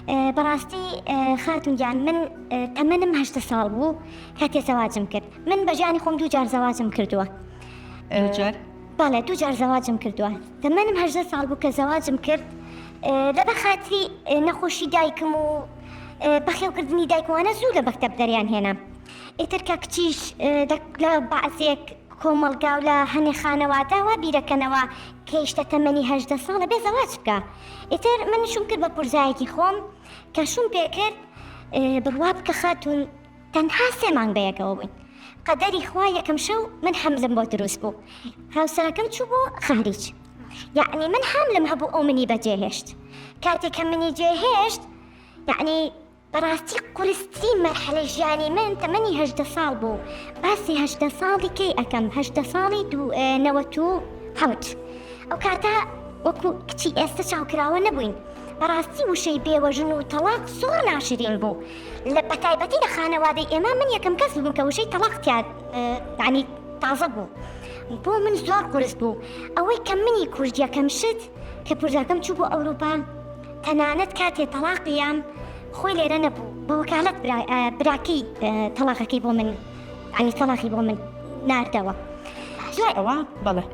بەڕاستی خاتون گیان من تەمەنم 18 ساڵ بوو کاتێ زەواجم کرد من بە ژیانی خۆم دوو جار زەواجم کردووە. دوو جار؟ بەڵێ دوو جار زەواجم کردووە. تەمەنم 18 ساڵ بوو کە زەواجم کرد لەبەر خاتری نەخۆشی دایکم و بەخێوکردنی دایکموانە زوو لە مەکتەب دەریان هێنام. ئیتر کە کچیش لە بەعزێک کۆمەڵگا و لە هەنێ خانەوادە وا بیرەکەنەوە گەیشتە تەمەنی 18 ساڵ ئەبێ زەواج بکا. ئیتر من شوم کرد بە پورزایەکی خۆم کە شوم پێ کرد بڕوا بکە خاتوون تەنها سێ مانگ بەیەکەوە بووین قەدەری خوا یەکەم شەو من حەملم بۆ دروست بوو هاوسەرەکەم چوو بۆ خاریج یعنی من حەملم هەبوو ئەو منی بەجێهێشت کاتێک کە منی جێهێشت یعنی بەڕاستی قورسترین مەرحەلەی ژیانی من تەمەنی 18 ساڵ بوو باسی 18 ساڵی کەی ئەکەم 18 ساڵی دوو 97 ئەو کاتە وەکو کچی ئێستە چاوکراوە نەبووین بەڕاستی وشەی بێوەژن و تەڵاق زۆر ناشرین بوو لە بەتایبەتی لە خانەوادەی ئێمە من یەکەم کەس بووم کە وشەی تەڵاق تیا یانی تازە بوو بۆ من زۆر قورس بوو ئەوەی کە منی کوشت یەکەم شت کە پورزاکەم چوو بۆ ئەوروپا تەنانەت کاتێ تەڵاقی یام خۆی لێرە نەبوو بە وەکالەت براکەی تەڵاقەکەی بۆ من یانی تەڵاقی بۆ من ناردەوە دوای ئەوە بەڵێ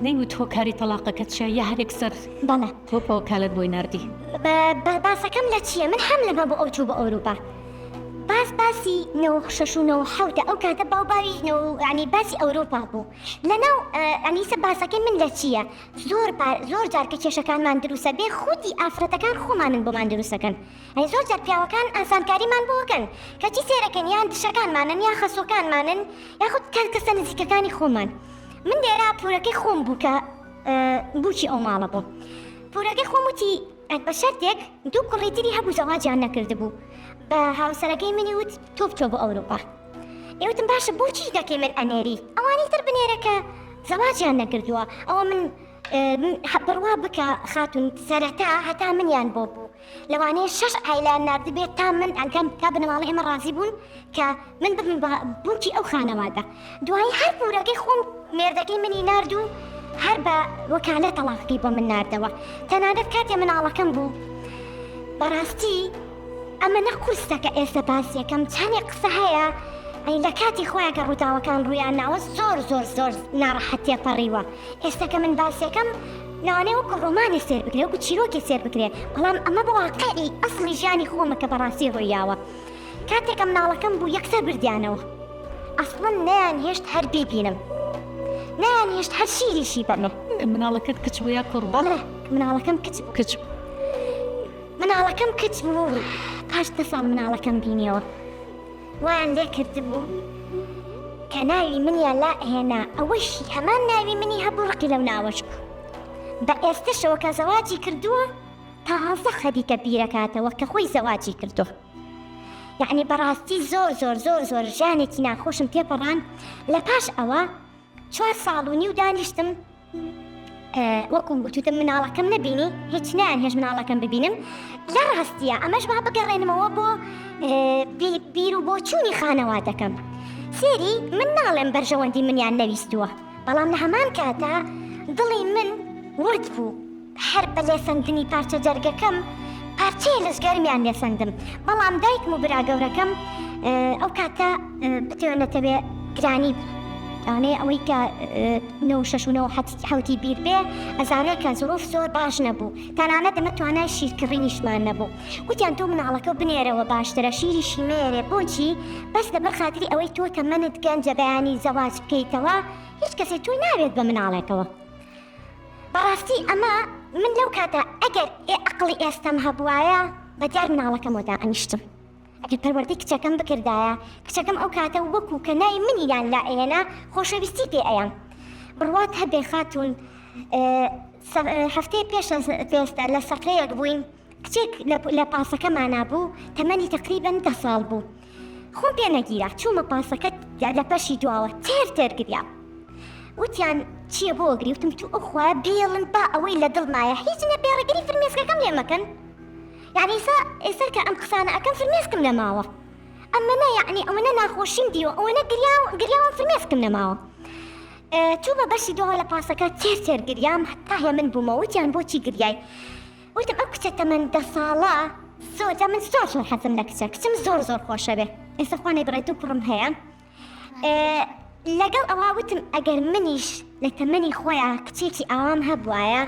نەیوت هۆکاری تەڵاقەکە چیە یا هەر یەکسەر بەڵێ تۆ بە وەکالەت بۆی ناردی؟ باسەکەم لە چیە من حەملم هەبوو ئەو چوو بۆ ئەوروپا باس باسی نەوە شەش و نەوە حەوتە ئەو کاتە باو باوی نەوە یانی باسی ئەوروپا بوو لەناو یانی ئیسە باسەکەی من لە چیە زۆر زۆر جار کە کێشەکانمان دروسە بێ خودی ئافرەتەکان خۆمانن بۆمان دروسەکەن ئەی زۆر جار پیاوەکان ئاسانکاریمان بۆ ئەکەن کەچی سێرەکەن یان دشەکانمانن یا خەسوەکانمانن یاخود کەسە نزیکەکانی خۆمان من لێرە پورەکەی خۆم بوو کە بووکی ئەو ماڵە بوو پورەکەی خۆم وتی بە شەرتێک دوو کوڕی تری هەبوو زەواجیان نەکردبوو بە هاوسەرەکەی منی وت تۆ بچۆ بۆ ئەوروپا ئێوتم باشە بۆچی دەکەی من ئەنێری ئەوانی تر بنێرە کە زەواجیان نەکردووە ئەوە من بڕوا بکە خاتون سەرەتا هەتا منیان بۆ بوو لەوانەیە شەش عایلەیان ناردبێت تا من ئەگەم تا بنەماڵەی ئێمە ڕازی بوون کە من ببم بە بووکی ئەو خانەوادە دوایی هەر پوورەکەی خۆم مێردەکەی منی نارد و هەر بە وەکالە تەڵاقەکەی بۆ من ناردەوە تەنانەت کاتێ مناڵەکەم بوو بەڕاستی ئەمەنە قورسە کە ئێستا باسیەکەم چەنێ قسە هەیە ئەی لە کاتی خۆیان کە ڕووداوەکان ڕوویان ناوە زۆر زۆر زۆر ناڕەحەت تێپەڕیوە ئێستا کە من باسیەکەم لەوانەیە وەکو ڕۆمانێ سێر بکرێ وەکو چیرۆکێ سێر بکرێ بەڵام ئەمە بە واقعی ئەسڵی ژیانی خۆمە کە بەڕاستی ڕوویاوە کاتێک کە مناڵەکەم بوو یەکسەر بردیانەوە ئەسڵەن نەیان هێشت هەر بیبینم نەیان هێشت هەر شیریشی بەمێ. مناڵەکەت کچ بوو یا کوڕ بوو؟ بەڵێ مناڵەکەم کچ بوو. کچ بوو. مناڵەکەم کچ بوو پاش دە ساڵ مناڵەکەم بینیەوە وایان لێ کردبوو کە ناوی منیان لا ئەهێنا ئەوەشی هەمان ناوی منی هەبوو ڕقی لەو ناوەش بوو بە ئێستەشەوە کە زەواجی کردووە تازە خەریکە بیرەکاتەوە کە خۆی زەواجی کردووە یعنی بەڕاستی زۆر زۆر زۆر زۆر ژیانێکی ناخۆشم تێپەڕان لە پاش ئەوە چوار ساڵ و نیو دانیشتم وەکو وتوتم مناڵەکەم نەبینی هیچ نیان هێش مناڵەکەم ببینم لە ڕاستیە ئەمەش با بگەڕێنمەوە بۆ بیر و بۆچوونی خانەوادەکەم سێری من ناڵێم بەرژەوەندی منیان نەویستووە بەڵام لە هەمان کاتا دڵی من ورد بوو هەر بە لێسەندنی پارچە جەرگەکەم پارچەیە لە جگەرمیان لێسەندم بەڵام دایکم و برا گەورەکەم ئەو کاتە بتەوێ نەتەوێ گرانی بوو لەوانەیە ئەوەی کە نەوە شەش و نەوە حەوتی بیر بێ ئەزانێ کە زروف زۆر باش نەبوو تەنانەت ئەمە توانای شیرکڕینیشمان نەبوو وتیان تۆ مناڵەکە بنێرەوە باشترە شیریشی مەیەرێ بۆچی بەس لەبەر خاتری ئەوەی تۆ تەمەنت گەنجە بەیانی زەواج بکەیتەوە هیچ کەسێ تۆی ناوێت بە مناڵێکەوە بەڕاستی ئەمە من لەو کاتە ئەگەر ئێ ئەقڵی ئێستەم هەبوایە بە دیار مناڵەکەمەوە دائەنیشتم ئەگەر پەروەردەی کچەکەم بکردایە کچەکەم ئەو کاتە وەکو کە ناوی منیان لا ئەهێنا خۆشەویستی پێ ئەیام بڕوات هەبێ خاتوون هەفتەی پێش ئێستا لە سەفرەیەک بووین کچێک لە پاسەکەمانا بوو تەمەنی تەقریبەن دە ساڵ بوو خۆم پێ نەگیرا چوومە پاسەکە لە پەشی دواوە تێر تێر گریام وتیان چییە بۆ گری وتم تو ئەو خوایە بێڵن با ئەوەی لە دڵمایە هیچ نەبێ ڕێگری فرمێسکەکەم لێ مەکەن یعنی ئێستا ئێستا کە ئەم قسانە ئەکەم فرمێسکم نەماوە ئەمەنە یعنی ئەوەنە ناخۆشیم دیوە ئەوەنە گریاو گریاوم فرمێسکم نەماوە چوومە بەشی دواوە لە پاسەکە تێر تێر گریام هەتا هێمن بوومەوە وتیان بۆچی گریای وتم ئەو کچە تەمەن دە ساڵە. زۆر جا من زۆر زۆر حەزم لە کچە کچم زۆر زۆر خۆشەوێ ئێستا خوا نەیبڕێ دوو کوڕم هەیە لەگەڵ ئەوە وتم ئەگەر منیش لە تەمەنی خۆیان کچێکی ئاوام هەبوایە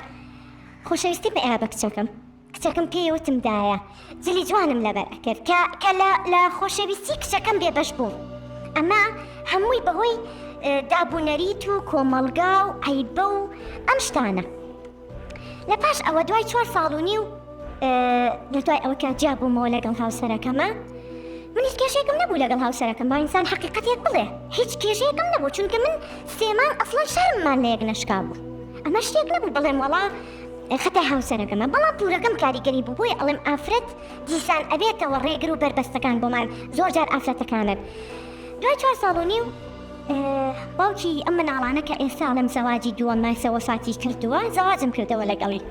خۆشەویستی بە بە کچەکەم کچەکەم پێی وتم دایە جلی جوانم لەبەر ئەکرد کە کە لە لە خۆشەویستی کچەکەم بێبەش بووم ئەمە هەمووی بەهۆی دابونەریت و کۆمەڵگا و عەیبە و ئەم شتانە لە پاش ئەوە دوای چوار ساڵ و نیو لە دوای ئەوە کە جیا بوومەوە لەگەڵ هاوسەرەکەمە من هیچ کێشێکم نەبوو لەگەڵ هاوسەرەکەم با ئینسان حەقیقەتێک بڵێ هیچ کێشەیەکم نەبوو چونکە من سێمان ئەسڵەن شەرممان لە یەک نەشکا بوو ئەمە شتێک نەبوو بڵێم وەڵا خەتای هاوسەرەکەمە بەڵام پورەکەم کاریگەری بوو بۆیە ئەڵێم ئافرەت دیسان ئەبێتەوە ڕێگر و بەربەستەکان بۆمان زۆر جار ئافرەتەکانن دوای چوار ساڵ و نیو باوکی ئەم مناڵانە کە ئێستا ئەڵێم زەواجی دووەم مایسە وەفاتی کردووە زەواجم کردەوە لەگەڵی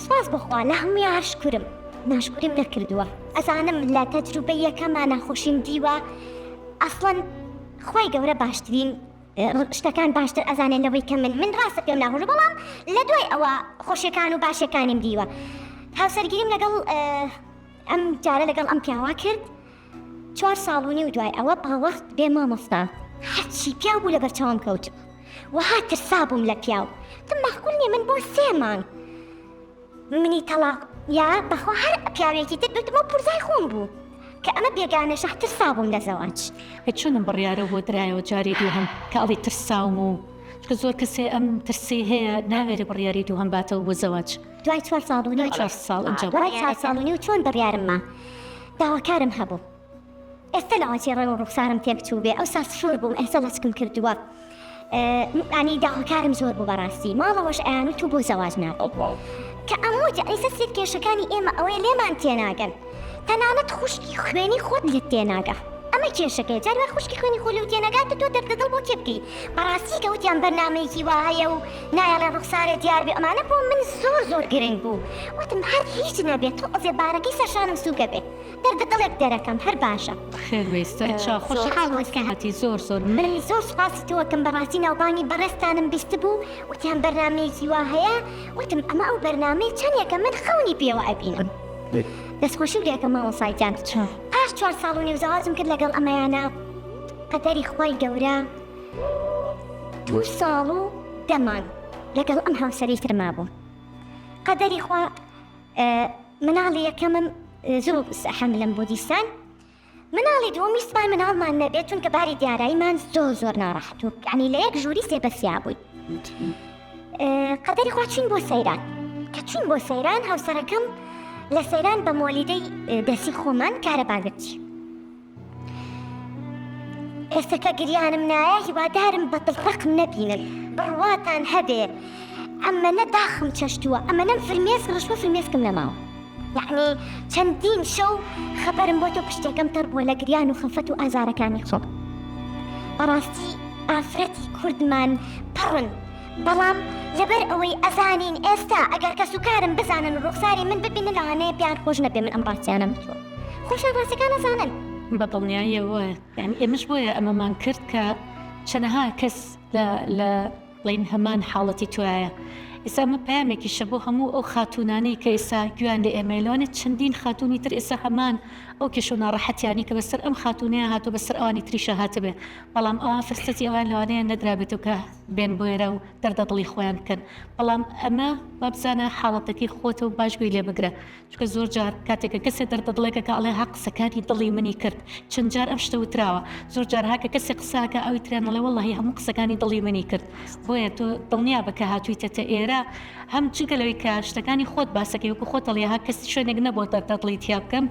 سپاس بخوا لە هەمووی هەر شکرم ناشکریم نەکردووە ئەزانم لە تەجروبەی یەکەما ناخۆشیم دیوە ئەسڵەن خوای گەورە باشترین شتەکان باشتر ئەزانێت لەوەی کە من من ڕاستە پێم ناخۆشە بەڵام لە دوای ئەوە خۆشیەکان و باشیەکانیم دیوە هاوسەرگیریم لەگەڵ ئەم جارە لەگەڵ ئەم پیاوە کرد چوار ساڵ و نیو دوای ئەوە باوەخت بێ مامۆستا هەرچی پیاو بوو لەبەر چاوم کەوت وەها ترسا بووم لە پیاو تم مەعقول نییە من بۆ سێ مانگ منی تەڵاق یا بەخوا هەر پیاوێکی تر بتمەوە پورزای خۆم بوو کە ئەمە بێگانەشە ترسابووم لە زەواج. ئەی چۆن ئەم بڕیارەو بۆ درایەوە جاری دووهەم کە ئەڵێی ترساوم و چونکە زۆر کەسێ ئەم ترسەی هەیە ناوێرێ بڕیاری دووهەم باتەوە بۆ زەواج. دوای چوار ساڵ و نیو دوای چوار ساڵ ئینجا دوای چوار ساڵ و نیو چۆن بڕیارم ما داواکارم هەبوو ئێستا لەوەچێ ڕەنگ و ڕوخسارم تێک چووبێ ئەوسا سفر بووم ئێستا لەچکم کردووە یانی داواکارم زۆر بوو بەڕاستی ماڵەوەش ئەیانوت تۆ بۆ زەواج ناکەی کە ئەموت یانی سەر کێشەکانی ئێمە ئەوەیە لێمان تێناگەن تەنانەت خوشکی خوێنی خۆت لێت تێناگا ئەمە کێشەکەیە جاری وا خوشکی خوێنی خۆ لێو تێنەگات تۆ دەردە دڵ بۆ کێ بکەی بەڕاستی کە وتیان بەرنامەیەکی وا هەیە و نایەڵێ ڕوخسارێ دیار بێ ئەمانە بۆ من زۆر زۆر گرنگ بوو وتم هەر هیچ نەبێت تۆزێ بارەکەی سەرشانم سووکە بێ دەردە دڵێک دەرەکەم هەر باشە. خێر بێی سەرچاو خۆش حاڵت هاتی زۆر زۆر. من زۆر سوپاسی تۆ ئەکەم بەڕاستی ناوبانگی بەڕێزتانم بیستبوو وتیان بەرنامەیەکی وا هەیە وتم ئەمە ئەو بەرنامەیە چەندێکە من خەونی پێوە ئەبینم دەستخۆشی لێکەم مامۆستا گیان پاش چوار ساڵ و نیو زەواجم کرد لەگەڵ ئەمەیانە قەدەری خوای گەورە دوو ساڵ و دە مانگ لەگەڵ ئەم هاوسەری تر مابووم قەدەری خوا مناڵی یەکەمم زوو حەملم بوو دیسان مناڵی دووەم ویستمان مناڵمان نەبێت چونکە باری دیاراییمان زۆر زۆر ناڕەحەت و یعنی لە یەک ژووری سێ بەسیا بووین قەدەری خوا چوین بۆ سەیران کە چوین بۆ سەیران هاوسەرەکەم لە سەیران بە مۆلیدەی دەسی خۆمان کارەبا گرتی ئێستا کە گریانم نایە هیوادارم بە دڵڕەقم نەبینن بڕواتان هەبێ ئەمەنە داخم چەشتووە ئەمەنەم فرمێسک ڕشتووە فرمێسکم نەماوە یەعنی چەندین شەو خەبەرم بۆ تۆ پشتەکەم تەڕ بووە لە گریان و خەفەت و ئازارەکانی خۆم بەڕاستی ئافرەتی کوردمان پڕن بەڵام لەبەر ئەوەی ئەزانین ئێستا ئەگەر کەس و کارم بزانن و ڕوخساری من ببینن لەوانەیە پێیان خۆش نەبێ من ئەم ڕاستیانەم وتووە خۆشیان ڕاستیەکان ئەزانن. بە دڵنیاییەوە یانی ئێمەش بۆیە ئەمەمان کرد کە چەنەها کەس لە لە بڵێین هەمان حاڵەتی تۆیایە. ئێستا ئەمە پەیامێکیشە بۆ هەموو ئەو خاتوونانەی کە ئێستا گوێیان لە ئێمەیە، لەوانەیە چەندین خاتوونی تر ئێستا هەمان ئەو کێشە و ناڕەحەتیانەی کە بەسەر ئەم خاتوونەیا هاتووە بەسەر ئەوانی تریشا هاتبێ، بەڵام ئەوان فرسەتی ئەوەیان لەوانەیە نەدرابێتەوە کە بێن بۆ ئێرە و دەردە دڵی خۆیان بکەن. بەڵام ئەمە وابزانە حاڵەتەکەی خۆتە و باش گوێی لێ بگرە. چونکە زۆر جار کاتێک کە کەسێ دەردە دڵێکە کە ئەڵێ ها قسەکانی دڵی منی کرد چەند جار ئەم شتە وتراوە زۆر جار ها کە کەسێ قسە ئەکا ئەوی تریان ئەڵێ وەڵاهی هەموو قسەکانی دڵی منی کرد بۆیە تۆ دڵنیا بە کە هاتوویتەتە ئێرە هەم جگە لەوەی کە شتەکانی خۆت باسەکەی وەکو خۆت ئەڵێ ها کەس شوێنێک نەبووە دەردە دڵی تیا بکەم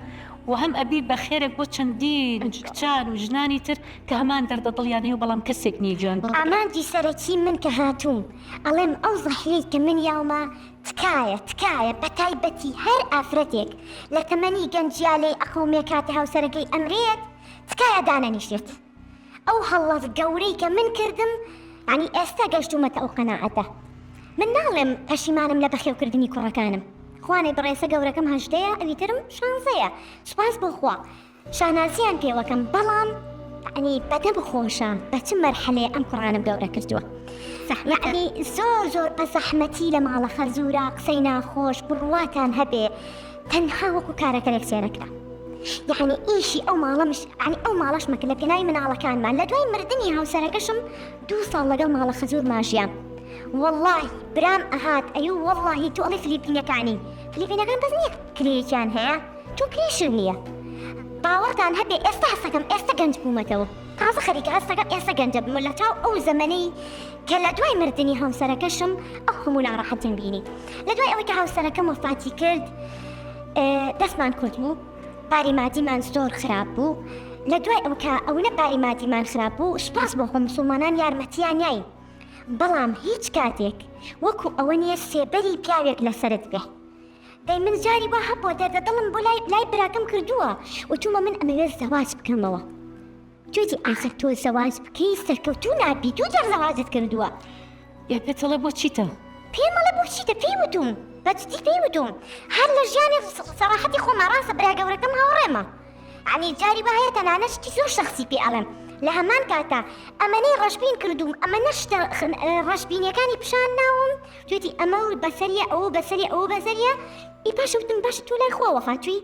و هەم ئەبی بە خێرێک بۆ چەندین کچان و ژنانی تر کە هەمان دەردە دڵیان هەیە و بەڵام کەسێک نییە گوێیان ئامانجی سەرەکی من کە هاتووم ئەڵێم ئەو زەحیەی کە من یاومە تکایە تکایە بەتایبەتی هەر ئافرەتێک لە تەمەنی گەنجیا لێی ئەقەومێ کاتێ هاوسەرەکەی ئەمرێت تکایە دانەنیشێت ئەو هەڵەت گەورەی کە من کردم یانی ئێستا گەشتومەتە ئەو قەناعەتە من ناڵێم پەشیمانم لە بەخێوکردنی کوڕەکانم خوانەی بڕێسە گەورەکەم هەژدەیە ئەوی ترم شانزەیە سوپاس بۆ خوا شانازیان پێوەکەم بەڵام. یەعنی بەدەم خۆشە بە چ مەرحەلەیە ئەم کوڕانەم گەورە کردووە یەعنی زۆر زۆر بە زەحمەتی لە ماڵە خەرزورا قسەی ناخۆش بڕواتان هەبێ تەنها وەکو کارەکەرێک سێرەکرا یەعنی ئیشی ئەو ماڵەمش یەعنی ئەو ماڵەشمە کە لە پێناوی مناڵەکانمان لە دوای مردنی هاوسەرەکەشم دوو ساڵ لەگەڵ ماڵە خەزورما ژیام وەڵاهی برام ئەهات ئەیو وەڵاهی تۆ ئەڵێ فلیپینەکانی فلیپینەکان بەس نییە کرێیەکیان هەیە تۆ کرێشت نییە باوەڕتان هەبێ ئێستا هەستەکەم ئێستا گەنج بوومەتەوە تازە خەریکە هەستەکەم ئێستا گەنجە بمە لە چاو ئەو زەمەنەی کە لە دوای مردنی هاوسەرەکەشم ئەو هەموو ناڕەحەتیم بینی لە دوای ئەوەی کە هاوسەرەکەم وەفاتی کرد دەستمان کورت بوو باری مادیمان زۆر خراپ بوو لە دوای ئەو کە ئەونە باری مادیمان خراپ بوو سوپاس بۆ خۆ مسوڵمانان یارمەتیان یاین بەڵام هیچ کاتێک وەکو ئەوە نییە سێبەری پیاوێک لەسەرت بێ دەی من جاری وا هەبووە دەردە دڵم بۆ لای لای براکەم کردووە وتومە من ئەمەوێت زەواج بکەمەوە توێتی ئاخر تۆ زەواج بکەی سەرکەوتوو نابی دوو جار زەواجت کردووە. ئێ پێت ئەڵێ بۆ چیتە؟ پێم ئەڵێ بۆ چیتە پێی وتوم بە جدی پێی وتوم هەر لە ژیانی سەراحەتی خۆما ڕاستە برا گەورەکەم هاوڕێمە یانی جاری وا هەیە تەنانەت شتی زۆر شەخسی پێ ئەڵێم لە هەمان کاتا ئەمەنەی ڕەشبین کردووم ئەمەنە شتە ڕەشبینیەکانی پیشان ناوم توێتی ئەمە و بەسەریە ئەوە بەسەریە ئەوە بەسەریە ئی پاشە وتم باشە تۆ لای خواوە هاتووی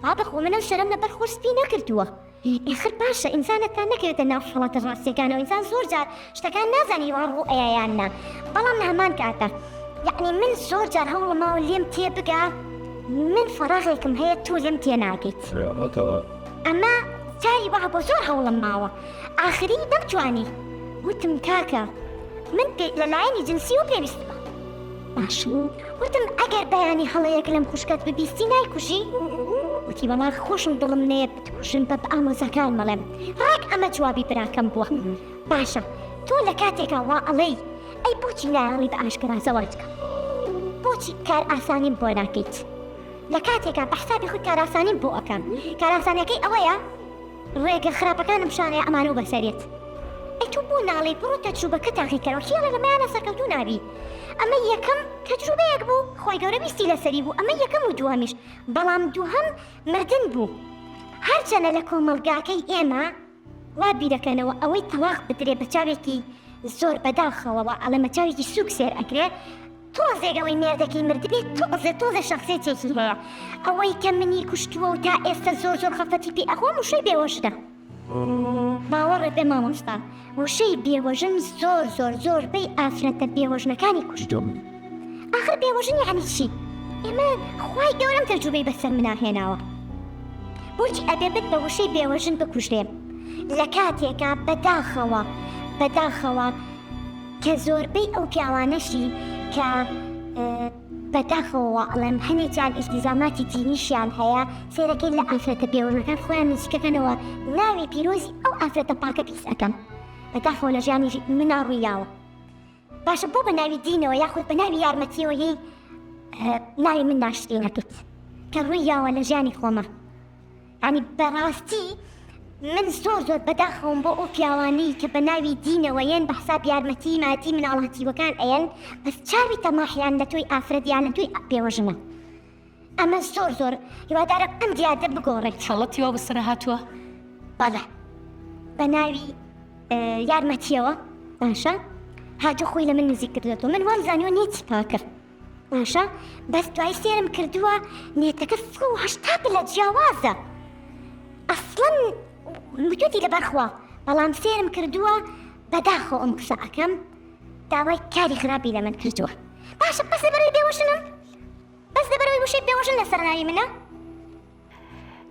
بابە خۆ من ئەو سەرەم لەبەر خۆر سپی نەکردووە ئیخر باشە ئینسان هەتا نەکەوێتە ناو حاڵەتە ڕاستیەکانەوە ئینسان زۆر جار شتەکان نازانی وا ڕوو ئەیا یان نا بەڵام لە هەمان کاتا یەعنی من زۆر جار هەوڵم ماوە لێم تێ بگا من فەراغێکم هەیە تۆ لێم تێ ناگەیت ئەمە جاری وا بۆ زۆر هەوڵم ماوە ئاخری نەمتوانی وتم کاکە من پێ لە لایەنی جنسیەوە پێویستمە باش وتم ئەگەر بەیانی هەڵەیەک لەم خوشکەت ببیستی نایکوژی؟ وتی وەڵا خۆشم دڵم نەیە بتکوژم بە ئامۆزاکانم ئەڵێم ڕێک ئەمە جوابی براکەم بووە باشە تۆ لە کاتێکا وا ئەڵێی ئەی بۆچی نایەڵی بە ئاشکرا زەواج کەم بۆچی کار ئاسانیم بۆ ناکەیت لە کاتێکا بە حسابی خۆی کارئاسانیم بۆ ئەکەم کارئاسانیەکەی ئەوەیە ڕێگە خراپەکانم پیشانەیە ئەمانەو بەسەرێت ئەی تۆ بۆ ناڵێی بڕۆ تەجروبەکە تاقیکەرەوە کێ ئەڵێ لەمەیانە سەرکەوتوو نابی ئەمە یەکەم تەجروبەیەک بوو خوای گەورە ویستی لەسەری بوو ئەمە یەکەم و دووهەمیش بەڵام دووهەم مردن بوو هەرچەنە لە کۆمەڵگاکەی ئێمە وا بیرەکەنەوە ئەوەی تەڵاق بدرێ بە چاوێکی زۆر بەداخەوە وا ئەڵێم بە چاوێکی سوک سێر ئەکرێ تۆزێک ئەوەی مێردەکەی مردبێ تۆزێ تۆزێ شەخسیەتێکی هەیە ئەوەی کە منی کوشتووە و تا ئێستا زۆر زۆر خەفەتی پێ ئەخۆم وشەی بێوەژنە باوەڕت بێ مامۆستا وشەی بێوەژن زۆر زۆر زۆربەی ئافرەتە بێوەژنەکانی کوشتووە ئاخر بێوەژن یەعنی چی ئێمە خوای گەورەم تەجروبەی بەسەر منا هێناوە بۆچی ئەبێ من بە وشەی بێوەژن بکوژرێم لە کاتێکا بەداخەوە بەداخەوە کە زۆربەی ئەو پیاوانەشی کە بەداخەوە وا ئەڵێم هەنێکیان ئیلتیزاماتی دینیشیان هەیە سەیرەکەی لە ئافرەتە بێوەژنەکان خۆیان نزیکەکەنەوە ناوی پیرۆزی ئەو ئافرەتە پاکە پیس ئەکەن بەداخەوە لە ژیانی منا ڕووی یاوە باشە بۆ بە ناوی دینەوە یاخود بە ناوی یارمەتیەوە یەی ناوی من ناشرینەکەیت کە ڕووی یاوە لە ژیانی خۆمە یانی بەڕاستی من زۆر زۆر بەداخەوم بۆ ئەو پیاوانەی کە بە ناوی دینەوە یەن بە حساب یارمەتی مادی مناڵ هەتیوەکان ئەیەن بەس چاوی تەماحیان لە تۆی ئافرەت یان لە تۆی بێوەژنە ئەمە زۆر زۆر هیوادارم ئەم دیاردە بگۆڕێت. حاڵەتی وا بەسەر هاتووە؟ بەڵێ بە ناوی یارمەتیەوە باشە هاتوو خۆی لە من نزیک کردێتەوە من وام زانیوە نێتی پاکە باشە بەس دوای سێرم کردووە نێتەکە 180 پلە جیاوازە ئەسڵەن وتوێتی لەبەر خوا بەڵام سێرم کردووە بەداخەوە ئەم قسە ئەکەم داوای کاری خراپی لە من کردووە باشە بەس لەبەرەوەی بێوەژنم بەس لەبەرەوەی وشەی بێوەژن لەسەر ناوی منە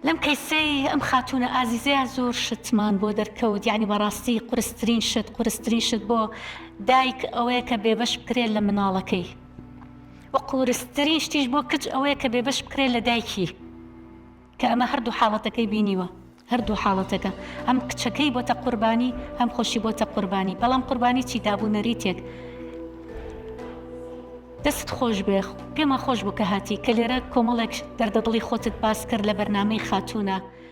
لەم کەیسەی ئەم خاتوونە ئازیزەیا زۆر شتمان بۆ دەرکەوت یانی بەڕاستی قورسترین شت قورسترین شت بۆ دایک ئەوەیە کە بێبەش بکرێت لە مناڵەکەی و قورسترین شتیش بۆ کچ ئەوەیە کە بێبەش بکرێت لە دایکی کە ئەمە هەردوو حاڵەتەکەی بینیوە هەردوو حاڵەتەکە هەم کچەکەی بۆتە قوربانی هەم خۆشی بۆتە قوربانی بەڵام قوربانی چی دابوو نەریتێک دەستت خۆش بێ پێمان خۆش بوو کە هاتی کە لێرە کۆمەڵێک دەردەدڵی خۆتت باس کرد لە بەرنامەی خاتوونە.